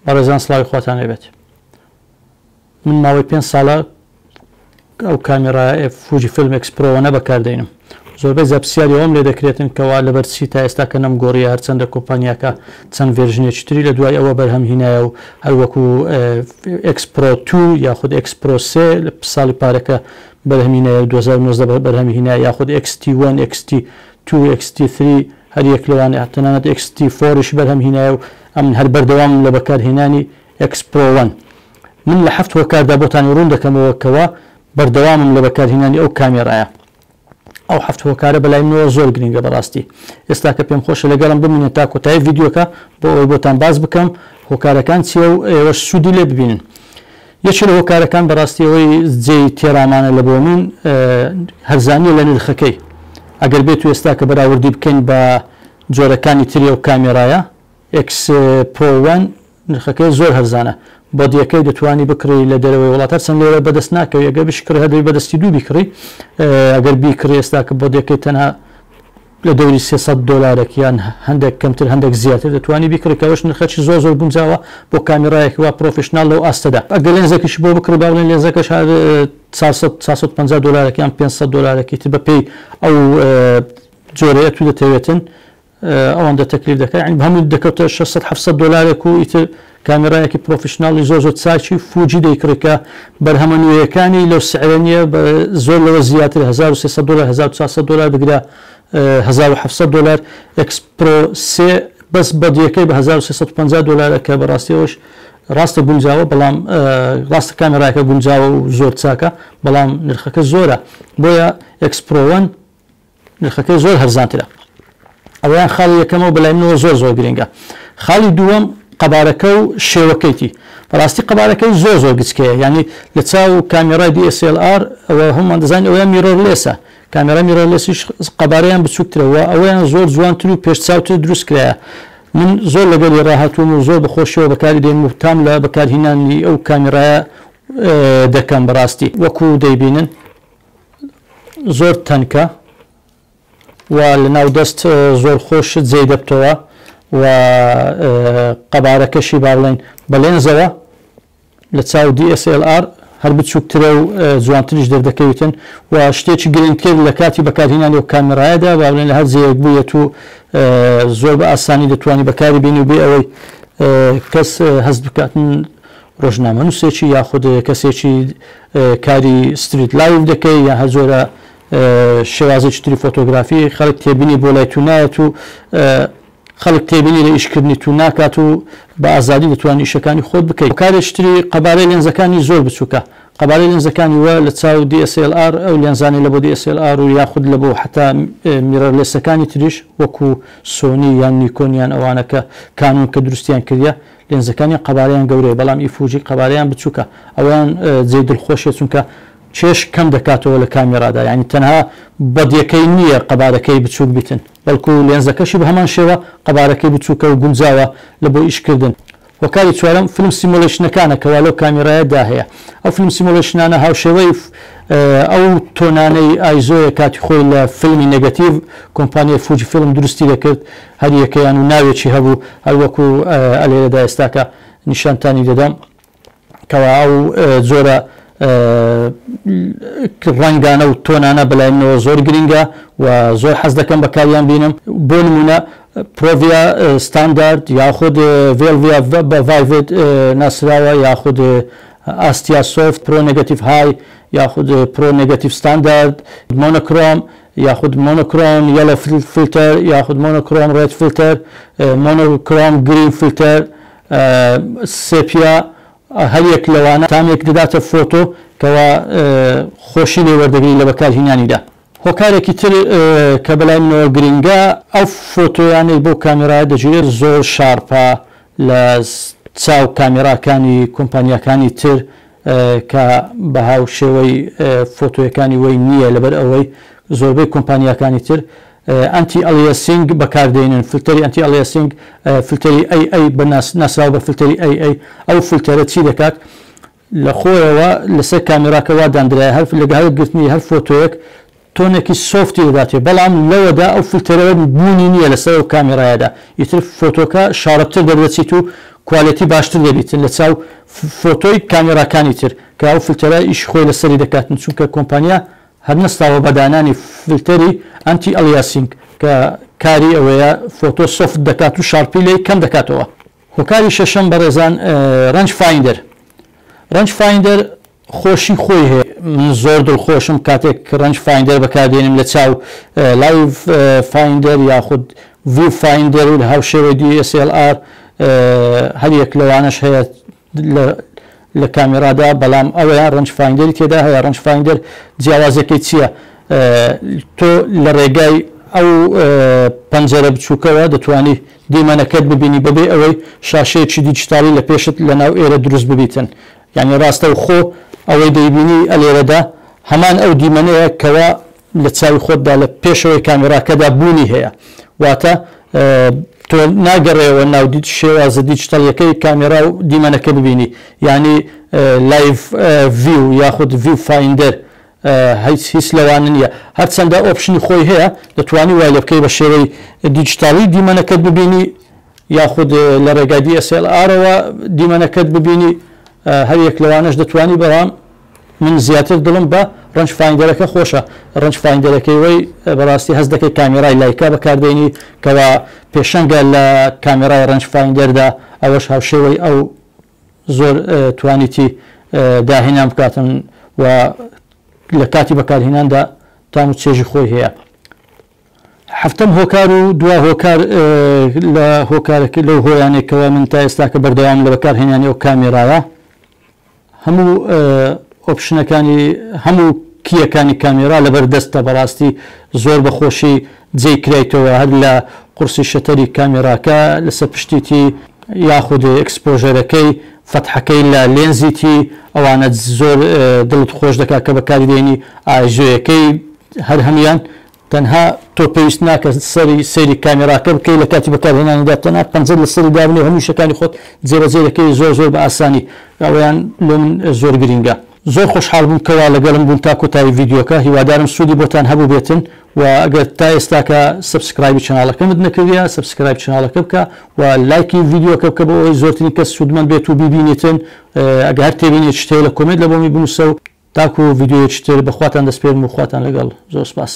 بەڕێزان سڵاوی خواتان لێبێت. من ماوەی پێنج ساڵە ئەو کامێرایە فوجی فیلم ئێکس پرۆوە نە بەکاردەینم. زۆربەی جار پرسیاری ئەوەم لێ دەکرێتن کەوا لەبەر چی تا ئێستا کە نەمگۆڕیە هەرچەندە کۆمپانیاکە چەند version ێکی تری لە دوای ئەوە بەرهەم هینایە و هەر وەکو ئێکس پرۆ two یاخود ئێکس پرۆ سێ لە ساڵی پارەکە بەرهەمی هینایە و 2019 بەرهەمی هینایە یاخود ئێکس تی one، ئێکس تی two، ئێکس تی three هەر یەک لەوانە تەنانەت ئێکس تی four یش بەرهەم هینایە و ئەمن هەر بەردەوامم لە بەکارهێنانی ئێکس پرۆ one. من لە حەفت هۆکاردا بۆتانی ڕوون دەکەمەوە کەوا بەردەوامم لە بەکارهێنانی ئەو کامێرایە. ئەو حەفت هۆکارە بەلای منەوە زۆر گرنگە بەڕاستی. ئێستا کە پێم خۆشە لەگەڵم بمینن تا کۆتایی ڤیدیۆکە بۆ ئەوەی بۆتان باس بکەم هۆکارەکان چییە و ئێوەش سوودی لێ ببینن. یەکێ لە هۆکارەکان بەڕاستی ئەوەی جێی تێڕامانە لە بۆ من هەرزانییە لە نرخەکەی. ئەگەر بێت و ئێستا کە بەراوردی بکەین بە جۆرەکانی تری ئەو کامێرایە ئێکس پرۆ one نرخەکەی زۆر هەرزانە body یەکەی دەتوانی بکڕی لە دەرەوەی وڵات هەرچەند لێرە بەدەست ناکەوی ئەگەر بشکڕی هەر دەبی بەدەستی دوو بیکڕی ئەگەر بیکڕی ئێستا کە body یەکەی تەنها لە دەوری 300 دۆلارێک یان هەندێک کەمتر هەندێک زیاتر دەتوانی بیکڕی کە ئەوەش نرخەکی زۆر زۆر گونجاوە بۆ کامیرایەکی وا professional لەو ئاستەدا ئەگەر لێنزێکیش بۆ بکڕی با بڵێن لێنزەکەش هەر 400 450 دۆلارێک یان 500 دۆلارێکی تر بەپێی ئەو جۆرەیە تو دەتەوێتن ئەوەندە تەکلیف دەکات یانی هەمووی دەکەوتە 600 700 دۆلارێک و ئیتر کامێرایەکی professional ی زۆر زۆر چاکی فوجی دەیکڕی کە بەرهەمە نوێیەکانی لەو سعرە نییە زۆر لەوە زیاتر 1300 دۆلار 1400 دۆلار بگرە 1700 دۆلار ئێکس پرۆ سێ بەس body یەکەی بە 1350 دۆلارە کە بەڕاستی ئەوەش ڕاستە گونجاوە بەڵام ڕاستە کامێرایەکە گونجاوە و زۆر چاکە بەڵام نرخەکە زۆرە بۆیە ئێکس پرۆ one نرخەکەی زۆر هەرزانترە. ئەوەیان خاڵی یەکەمە و بەلای منەوە زۆر زۆر گرنگە. خاڵی دووەم قەبارەکە و شێوەکەیتی. بەڕاستی قەبارەکەی زۆر زۆر گچکەیە. یانی لە چاو کامێرای DSLR ئەوە هەموومان دەزانین ئەوەیان mirrorless ە. کامێرای mirrorless یش قەبارەیان بچووکترە و ئەوەیان زۆر جوانتر و پێشچاوتر دروست کرایە. من زۆر لەگەڵی ڕاهاتووم و زۆر بە خۆشیەوە بەکاری دێنم و تام لە بەکارهینانی ئەو کامێرایە دەکەم بەڕاستی. وەکو دەیبینن زۆر تەنکە و لە ناو دەست زۆر خۆش جێی دەبتەوە و قەبارەکەشی با بڵێین بە لێنزەوە لە چاو DSLR هەر بچووکترە و جوانتریش دەردەکەویتن و شتێکی گرنگتر لە کاتی بەکارهێنانی ئەو کامێرایەدا با بڵێن لە هەر جێیەک بوویت و زۆر بە ئاسانی دەتوانی بەکاری بینی و بێ ئەوەی کەس هەست بکات ڕۆژنامەنووسێکی یاخود کەسێکی کاری street life دەکەی یان هەر جۆرە شێوازێکی تری فۆتۆگرافی خەڵک تێبینی بۆ لای تو نایەت و خەڵک تێبینی لە ئیشکردنی تو ناکات و بە ئازادی دەتوانی ئیشەکانی خۆت بکەیت. هۆکارێکی تری قەبارەی لێنزەکانی زۆر بچووکە قەبارەی لێنزەکانی وە لە چاو DSLR ئەو لێنزانەی لە بۆ DSLR و یاخود لە بۆ حەتا mirrorless ەکانی تریش وەکو سۆنی یان نیکۆن یان ئەوانە کە کانۆن کە دروستیان کردیە لێنزەکانیان قەبارەیان گەورەیە بەڵام ئی فوجی قەبارەیان بچوکە ئەوەیان جێی دڵخۆشیە چونکە کێش کەم دەکاتەوە لە کامێرادا یانی تەنها body یەکەی نییە قەبارەکەی بچوک بیتن بەڵکو لێنزەکەشی بە هەمان شێوە قەبارەکەی بچوکە و گونجاوە لە بۆ ئیش کردن. هۆکاری چوارەم film simulation ەکانە کەوا لەو کامێرایە دا هەیە ئەو film simulation انە هاوشێوەی ئەو tone انەی ISO یە کاتی خۆی لە فیلمی negative کۆمپانیای فوجی فیلم دروستی دەکرد هەر یەکەیان و ناوێکی هەبوو هەر وەکو ئەلێرەدا ئێستاکە نیشانتانی دەدەم کەوا ئەو جۆرە ڕەنگانە و tone انە بەلای منەوە زۆر گرینگە و زۆر حەز دەکەم بەکاریان بینم بۆ نمونە پرۆڤیا ستاندارد یاخود ڤێلڤیا بە vivid ناسراوە یاخود ئاستیا soft پرۆ negative high یاخود پرۆ negative standard monochrome یاخود monochrome yellow filter یاخود monochrome red filter monochrome green filter sepia هەریەک لەوانە تامێک دەداتە فۆتۆ کەوا خۆشی لێ وەردەگری لە بەکارهینانیدا. هۆکارێکی تر کە بەلای منەوە گرینگە ئەو فۆتۆیانەی بەو کامێرایە دەگیرێت زۆر sharp ە لە چاو کامێراکانی کۆمپانیاکانی تر کە بە هاوشێوەی فۆتۆیەکانی وەی نییە لەبەر ئەوەی زۆربەی کۆمپانیاکانی تر anti aliasing بەکاردێنن فلتەری anti aliasing فلتەری AA بە ناسراو بە فلتەری AA. ئەو فلتەرە چی دەکات؟ لە خۆیەوە لەسەر کامێراکە وا داندرایە هەر لەگە هەڵگرتنی هەر فۆتۆیەک tone ێکی soft ی دەداتێ، بەڵام لەوەدا ئەو فلتەرەوە بوونی نییە لەسەر ئەو کامێرایەدا، ئیتر فۆتۆکە sharp تر دەردەچیت و quality باشتر دەبیتن لە چاو فۆتۆی کامێراکانی تر کە ئەو فلتەرە ئیشی خۆی لەسەری دەکاتن، چونکە کۆمپانیا هەر نەستاوە بە دانانی فلتەری anti aliasing کە کاری ئەوەیە فۆتۆ soft دەکات و sharp ی لێی کەم دەکاتەوە. هۆکاری شەشەم بەڕێزان range finder. Range finder خۆشی خۆی هەیە، من زۆر دڵخۆشم کاتێک range finder بەکاردێنم لە چاو live finder یاخود view finder و هاوشێوەی DSLR، هەر یەک لەوانەش هەیە لە کامێرادا، بەڵام ئەوەیان range finder ی تێدا هەیە. Range finder جیاوازەکەی چییە؟ تۆ لە ڕێگای ئەو پەنجەرە بچووکەوە دەتوانی دیمەنەکەت ببینی بەبێ ئەوەی شاشەیەکی دیجیتاڵی لە پێشت لە ناو ئێرە دروست ببیتن، یعنی ڕاستەوخۆ ئەوەی دەیبینی ئەلێرەدا هەمان ئەو دیمەنەیە کەوا لە چاوی خۆتدا لە پێشەوەی کامێراکەدا بوونی هەیە. واتە تۆ ناگەڕێەوە ناو شێوازە دیجیتاڵیەکەی کامێرا و دیمەنەکە ببینی، یعنی live view یاخود view finder هیچ هیچ لەوانە نییە. هەرچەندە option ی خۆی هەیە، دەتوانی وای لێ بکەی بە شێوەی دیجیتاڵی دیمەنەکەت ببینی یاخود لە ڕێگای DSLR ەوە دیمەنەکەت ببینی، هەر یەک لەوانەش دەتوانی، بەڵام من زیاتر دڵم بە range finder ەکە خۆشە. Range finder ەکەی وەی بەڕاستی هەست دەکەی کامێرای لایکا بەکاردێنی کەوا پێشەنگە لە کامێرای range finder دا، ئەوەش هاوشێوەی ئەو زۆر توانیتی داهێنان بکاتن و لە کاتی بەکارهێناندا تام و چێژی خۆی هەیە. حەفتەم هۆکار و دوا هۆکار لە هۆکارەکە لەو هۆیانێکەوە من تا ئێستاکە بەردەوام لە بەکارهێنانی ئەو کامێرایە، هەموو option ەکانی هەموو key یەکانی کامێرا لەبەر دەستە، بەڕاستی زۆر بەخۆشی جێی کرایتەوە، هەر لە قورسی shutter ی کامێراکە لەسەر پشتیتی یاخود exposure ەکەی فەتحەکەی لە لێنزیتی، ئەوانە زۆر دڵت خۆش دەکات کە بەکاری دێنی، ISO یەکەی هەر هەمیان. تەنها تۆ پێویست ناکە سەری سەیری کامێراکە بکەی لە کاتی بەکارهێنانیدا، تەنها پەنجەت لەسەری دابنێ هەموو شتەکانی خۆت جێبەجێ دەکەی زۆر زۆر بە ئاسانی. ئەوەیان لۆ من زۆر گرینگە. زۆر خۆشحاڵ بووم کەوا لەگەڵم بوون تا کۆتایی ڤیدیۆکە، هیوادارم سوودی بۆتان هەبوو بێتن و ئەگەر تا ئێستاکە subscribe ی channel ەکەمت نەکردیە subscribe channel ەکە بکە و لایکی ڤیدیۆکە بکە بۆ ئەوەی زۆرترین کەس سوودمەند بێت و بیبینێتن. ئەگەر هەر تێبینیەکی هەیە لە comment لە بۆمی بنووسە و تاکو ڤیدیۆیەکی تر بە خواتان دەسپێرم و خواتان لەگەڵ. زۆر سپاس.